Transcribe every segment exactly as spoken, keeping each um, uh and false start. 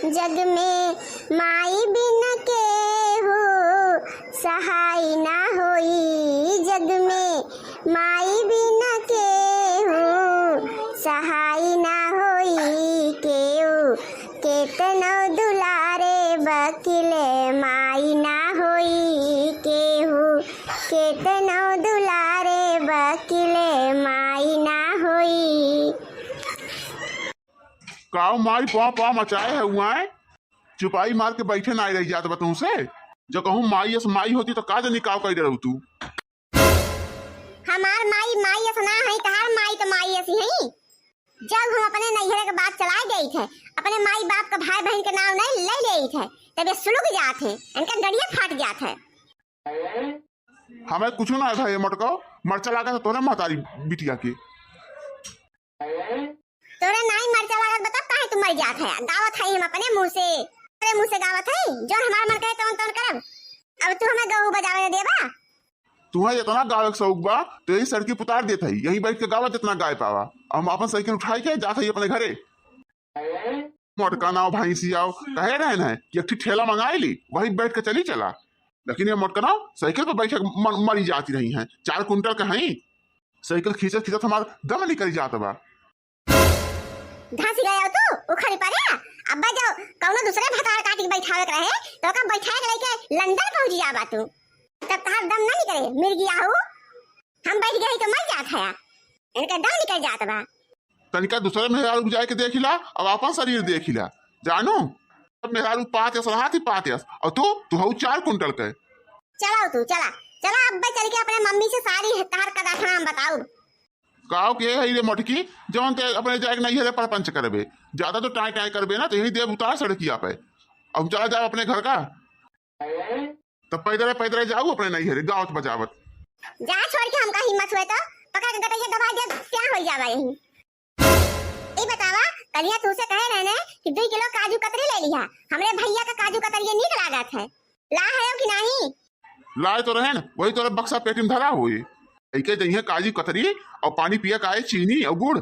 जग में माई बिन केहू सहाय ना होई, जग में माई बिन केहू सहाय ना होई, केहू केतनो दुलारे बकिले माई ना होई, केहू केतनो दुलारे बकिले माई ना होई। काव माई पाँव पाँव मचाए है हुआए, चुपाई मार के बैठे नाहीं रहि जात बा तुमसे। जो कहूँ माई अस माई होती तो का जानी काव कइ डरऊ तू। हमार माई माई अस ना है, तहार माई तो माई असी है। जब हम अपने नैहरे के बात चलाए देइत है, अपने माई बाप के भाई बहिन के नाव नहीं ले लेइत है, तब ये सुलुक जात है, इनका गड़िया फाट जात है। हमें कुछ ना है भाई मोटको, मरचा लागा तो तोरे महतारी बिटिया के। तोरे नाई मरचा लागत बा, तब काहे तू मर जात है? गावत है हम अपने मुँह से, तोरे मुँह से गावत है, जौन हमार मन करे तौन तौन करब। अब तू हमें गऊ बजावे न देबा? तुहैं इतना गावे के शौक बा, तो यही सड़की पुतार देत है, यही बैठ के गावा जितना गाय पावा। हम अपन साइकिल उठाई के जात है अपने घरे। मोटका नाव भैंसी आओ, कहे रहन है कि एक ठी ठेला मंगाई ली, वही बैठ के चली चला। लेकिन ये मोटका नाव साइकिल पर बैठे मर, मरी जाती रही हैं, चार कुंटल के हैं। साइकिल खींचत खींचत हमार दम निकल जात बा। धंसी गया तू उखरी परे। अब्बा जो कौनो दूसरे भतार काटी के बैठावे के रहे, तो ओका बैठाए के लेके लंदन पहुंच जाबा तू। तब तहार दम ना निकले, मिर्गिया हो। हम बैठ गए तो मर जात है, इनका दम निकल जात बा। तनिका दूसरे मेहरारू के जाए के देखिला, अब आपन शरीर देखिला, जानू। अब मेहरारू पाँच अस रहा थी, पाँच अस, और तू, तू हऊ चार कुंटल के। चलाओ तू, चला, चला, अब्बा चल के अपने मम्मी से सारी तहार कदाखना हम बताऊ। काव के है रे मोटकी, जौन ते अपने जाए के नैहरे परपंच करबे, ज्यादा तो टाई टाई करबे ना, तो यही देव उतार सड़किया पे। अब चला जाओ अपने घर का। तब पैदल पैदल जाऊ अपने नैहरे गावत बजावत। जा छोड़ के हमका हिम्मत हुए तो पकड़ के गटैया दबा दे, क्या हो जावा यही। ई बतावा, कलिया तू से कहे रहने कि दुई किलो काजू कतरी ले लिहा, हमरे भैया का काजू कतरी ये नीक लागत है, ला है कि नहीं? लाए तो रहन, वही तोरे बक्सा पेटी में धरा होई। ऐके जइहे काजू कतरी और पानी पिया काए चीनी और गुड़।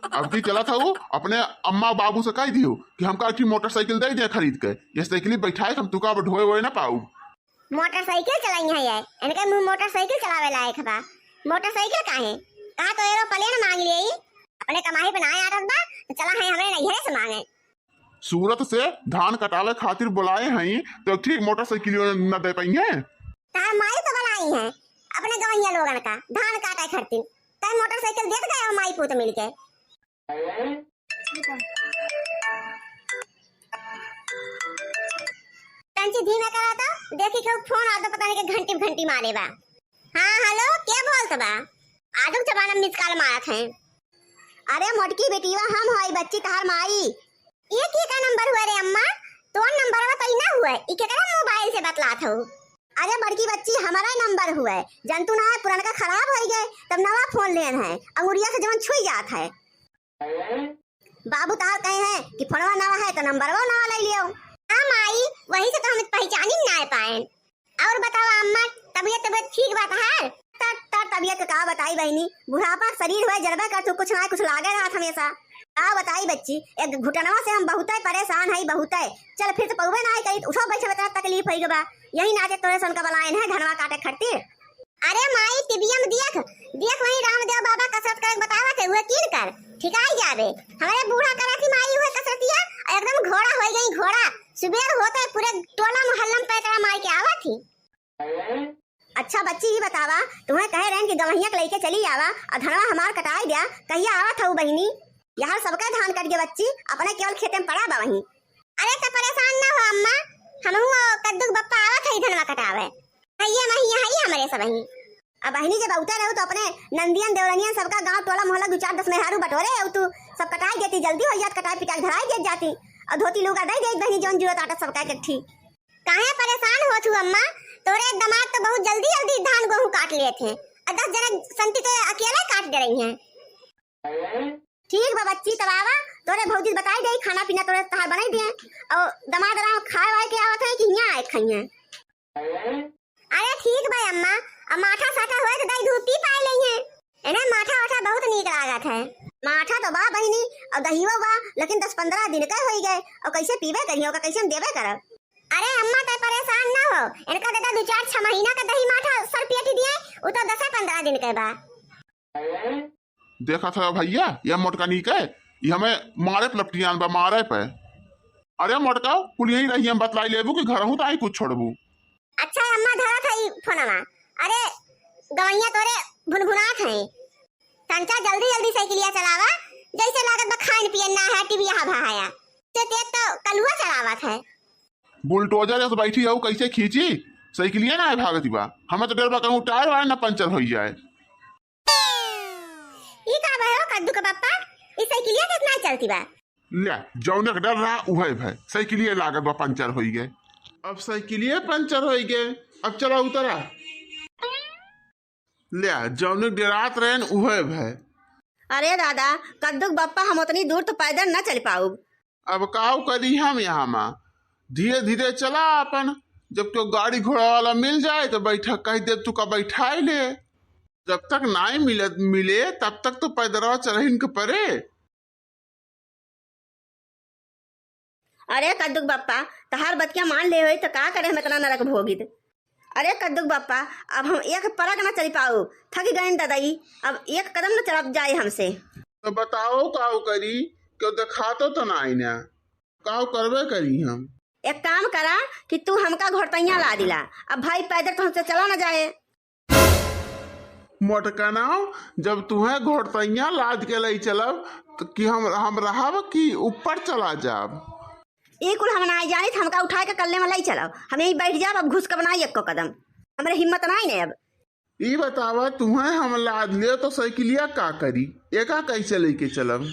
अब की चलत हऊ, अपने अम्मा बाबू से कह दियो कि हमका अच्छी मोटरसाइकिल दे दे खरीद के, ये साइकिल बैठाए हम तुका अब ढोए वोए ना पाऊ। मोटरसाइकिल चलाई है ये, इनके मुंह मोटरसाइकिल चलावे लायक बा। मोटरसाइकिल काहे? कहा तो एरोप्लेन मांग लिए, अपने कमाई पे ना आटत बा, तो चला है हमरे नैहरे से मांगे। सूरत से धान कटावे खातिर बोलाए हई, तो एक ठीक मोटरसाइकिल न दे पाई है। तार माई तो बनाई है अपने गवैया लोगन का धान काटे खातिर, तै मोटरसाइकिल देत गए हो माई पूत मिलके। तंची धीमे करा तो, देखी केहू फोन आ तो पता नहीं के घंटी घंटी मारे बा। हाँ, हेलो, के बोलत बा? आदम जमाना मिस कॉल मारत हैं। अरे मोटकी बेटीवा, हम हई बच्ची तहार माई। ये के का नंबर हुआ रे अम्मा? तोर नंबरवा तो ई ना हुआ, ई केकरा मोबाइल से बतलात हो? अरे बड़की बच्ची, हमारा नंबर हुआ, जनतू ना है, पुरनका खराब हो गए, तब नवा फोन लेन है, अंगुरिया से जवन छुई जात है। बाबू तहार कहे हैं कि फोनवा नवा है तो नंबरवा नवा ले लियो। हाँ माई, वही से तो हम पहचानी ना पाए। और बतावा अम्मा, तबियत, तबियत ठीक बा तहार? त-, तोर तबियत के का बताई बहिनी, बुढ़ापा शरीर हुए जरबे कर तू, कुछ ना कुछ लागे रहत हमेशा। का बताई बच्ची, एक घुटनवा से हम बहुते परेशान हई, बहुते। चल फिर तो पौबे ना करी, उठो बैठे में इतना तकलीफ होई बा, यही नाते तोरे सन का बलायन है धनवा काटे खातिर। अरे माई, टीवीया में देख, देख वही रामदेव बाबा कसरत करे बतावत है, उहे कीन कर, ठिकाई जाबे। हमरे बूढ़ा करत ही माई उहे कसरतिया, एकदम घोड़ा होई गई, घोड़ा। सुबेर होते पूरे टोला मोहल्ला में पैतरा मार के आवत ही। अच्छा बच्ची, ई बतावा, तुम्हें कहे रहन कि गवहिया के लइके चली आवा, और धनवा हमार कटाई द्या, कहिया आवत हऊ बहिनी? यहाँ सबका धान कट गया बच्ची, अपने केवल खेते में पड़ा बा वहीं। अरे तो परेशान ना हो अम्मा, हमहू कद्दू के बप्पा आवत हई धनवा कटावे। हइये मही यहाँ ही हमरे सब ही। अब बहिनी जब औते रहू तो अपने नंदियन देवरनियन सबका गांव टोला मोहल्ला दू चार दस मेहरारू बटोरे अउ तू सब कटाई देती, जल्दी हो जात, कटाई पिटाई धराई देत जाती। और धोती लुगा दे देत बहिनी जौन जरूरत आटा सबका इकट्ठी। काहे परेशान होत हू अम्मा? तोरे दामाद तो बहुत जल्दी जल्दी धान गोहूं काट लेत हैं। आ दस जने संती तो अकेले काट दे रही हैं। ठीक बा बच्ची, तब आवा, तोरे भौजी बताई दे, खाना पीना तोरे तहार बनाई दे। और दामाद आराम खाए वाए के आवत है कि हियां आए खाई हैं? अरे ठीक बा अम्मा, अब माठा साठा होए तो दाई दूध पी पाए लई हैं। इन्हें माठा वाठा बहुत नीक लागत है। माठा तो बा बहिनी, और दहियो बा, लेकिन दस पन्द्रह दिन के होई गए, और कैसे पीबे करिए, ओका कैसे हम देबे करब? अरे अम्मा, तै परेशान ना हो, इनका दे दा दू चार छह महीना का दही माठा सर पेट दिए, उ तो दसे पन्द्रह दिन के बा। देखत है भैया, ये मोटका नीक है, ये हमें मारे पे लपटियान बा, मारे पे। अरे मोटका, कुल यहीं रही, हम बतलाई लेबू कि घर हूँ तो आई कुछ छोड़बू। अच्छा अम्मा, धरत है ई फोनवा। अरे गवैया तोरे भुनभुनात है, तंचा जल्दी जल्दी साइकिलिया चलावा, जैसे लागत बा खाइन पियन ना है, टीवी यहाँ भाया से तेज तो कलुआ चलावत है। बुलडोजर जस बैठी हऊ, कैसे खींची? साइकिलिया ना है भागती बा, हमें तो डर बा कहूँ टायर वायर ना पंचर होई जाए। ई का भयो कद्दू के पप्पा, ई साइकिलिया कितना चलती बा? ले, जौने के डर रहा उहे भय, साइकिलिया लागत बा पंचर होई गए। अब साइकिलिया पंचर होई गए, अब चला उतरा। ले, जौने के डरात रहन उहे भय। अरे दादा, कद्दू के बप्पा, हम उतनी दूर तो पैदल न चल पाउब। अब काव करी हम यहाँ मा, धीरे धीरे चला अपन, जब तो गाड़ी घोड़ा वाला मिल जाए तो बैठक कह दे तू का बैठाए ले, जब तक नाई मिलत मिले तब तक तो पैदलवा चलहिन के परे। अरे कद्दू के बप्पा, तहार बतिया मान ले होई तो का करे हम इतना नरक भोगित। अरे कद्दू के बप्पा, अब हम एक परक न चल पाऊ, थक गए ददई, अब एक कदम न चलब जाए हमसे। तो बताओ काव करी, क्यों देखातो तो ना आई ना, काव करबे करी हम। एक काम करा कि तू हमका घोड़तैया ला दिला, अब भाई पैदल तो हमसे चला न जाए। मोटकनाव, जब तुहें घोड़तैया लाद के लई चलब, त कि हम, हम रहब कि ऊपर चला जाब? ई कुल हम नाई जानित, हमका उठाए के कल्ले में लई चलब, हम यहीं बैठ जाब, अब घुस के बनाई एको कदम, हमरे हिम्मत नाई ने अब। ई बतावा, तुहें हम लाद ले तो साइकिलिया का करी, एका कैसे लेके चलब?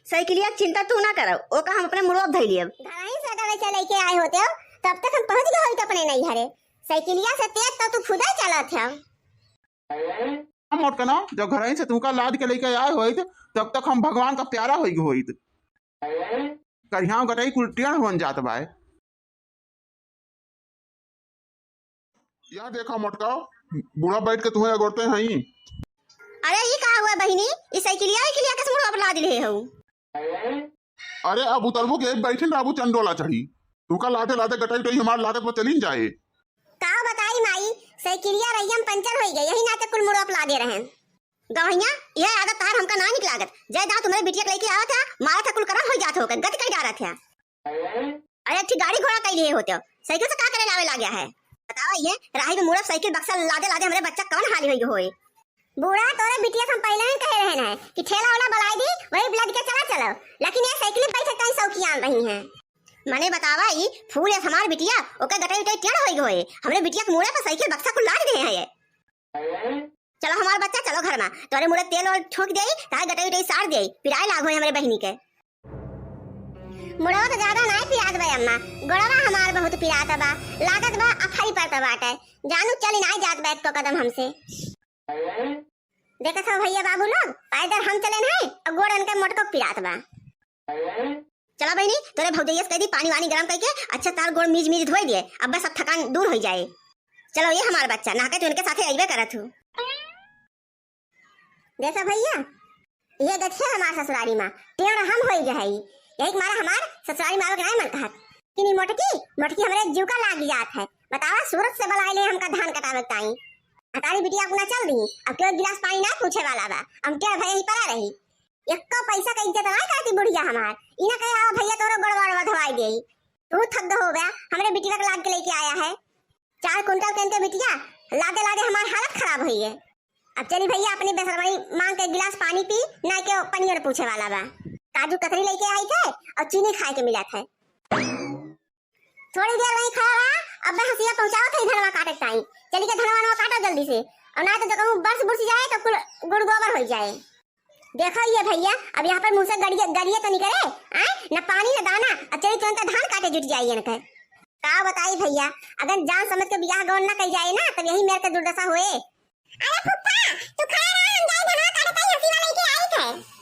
साइकिलिया के चिंता तू ना करब, ओका हम अपने मुड़वा धई लियब। घरही से अगर वैसे लेके आए होते हो, तब तक हम पहुंच गए होते अपने नैहरे। साइकिलिया से तेज तो तू खुदे चलत है। हम मोटकना, जब घरही से तुमका लाद के लेके आए होइत, तब तक हम भगवान का प्यारा होई होइत। करिहाव गटई कुल टेढ़ होन जात बाय। या देखा मोटका, बूढ़ा बैठ के तुम्हें अगोरते हई। अरे ई का हुआ बहिनी, ई साइकिलिया वाइकिलिया कस मुड़वा पर लाद ले हऊ? अरे अब उतरबू के बैठिन रहबू चंडोला चढ़ी। तुका लादे लादे गटई टई हमार लागत पर चलिन जाए। का बताई माई, साइकिलिया रहियम पंचर होई गई, यही नाते कुल मुड़वा पर लादे रहन। गवैया, यह आदत तार हमका ना निक लागत। जय दांत तुम्हारे बिटिया के लेके आवत है, मारत है कुल करम हो जात होकर, गति कई डारत है। अरे अच्छी गाड़ी घोड़ा कई लिए होते हो, साइकिल से का करे लावे लाग्या है? बतावा ये राही में मुड़ब साइकिल बक्सा लादे लादे हमरे बच्चा कवन हाली होई होए। बूढ़ा तोरे बिटिया से हम पहले ही कहे रहे हैं कि ठेला वाला बुलाई दी, वही लद के चला चलो, लेकिन ये साइकिल पे बैठे कहीं शौकियान रही हैं। मने बतावा ई फूल या हमार बिटिया, ओके गटई उटई टेढ़ होई होए, हमरे बिटिया के मुड़े पर साइकिल बक्सा कुल लाद दे हैं ये। चलो हमार बच्चा, चलो घर में, तोरे मुड़े तेल ओल ठोक देई, ताहे गटई उटई सार देई, पिराए लाग होई हमरे बहिनी के। मुड़वा तो ज्यादा नाई पिरात बा अम्मा, गोड़वा हमार बहुत पिरात बा, लागत बा अफरी परत बाटे, जानू चली नाई जात बा एको कदम हमसे। देखत हो भैया बाबू लोग, पैदल हम चले नहीं और गोड़ इनके मोटको पिरात बा। चला बहिनी, तोरे भौजैया से कह दी पानी वानी गरम करके अच्छा तार गोड़ मीज मीज धोए दिए, अब बस अब थकान दूर हो जाए। चलो ये हमार बच्चा, नहा के तू इनके साथे अइबे करत हूँ। देखा भैया, ये देखिए हमार ससुरारी माँ, टेढ़ हम होई गए हई, यही के मारे हमार ससुरारी माँ के नाई मन कहत। कि नहीं मोटकी, मोटकी हमरे जीव का लाग जात है, बतावा सूरत से बुलाए ले हमका धान कटावे के ताई। हतारी बिटिया अपना चल दी, अब क्यों गिलास पानी ना पूछे वाला बा, हम टेढ़ भय ही पड़ा रही। एको पैसा का इज्जत ना करती बुढ़िया हमार। ई ना कहे, "आओ भैया, तोरो गोड़वा वोड़वा धोवाई देई।" तू थक गो हो बे, हमरे बिटिया के लाद के लेके आया है। चार कुंटल के इनके बिटिया लादे लादे हमार हालत खराब होई है। अब चली भैया, अपनी बेसरमाई मांग के गिलास पानी पी, ना के पनियर पूछे वाला बा। काजू कतरी लेके आई थे और चीनी खाए के मिला थे। थोड़ी देर वहीं खड़ा रहा, अब मैं हंसिया पहुंचाओ थे धनवा काटे के टाइम। चली के धनवा वनवा काटो जल्दी से, और ना तो कहूँ बरस बुरस जाए तो कुल गुड़ गोबर हो जाए। देखो ये भैया, अब यहाँ पर मुँह से गड़िए, गड़िए तो निकले, आए? न पानी न दाना, अब चली तुरंत धान काटे जुट जाइए इनके। का बताई भैया, अगर जान समझ के बियाह गौन ना कई जाए ना, तब यही मेर के दुर्दशा होए। अरे फुफ्फा, तू खड़ा रहा, हम जाए धनवा काटे ताई हंसिया लेके आई थे।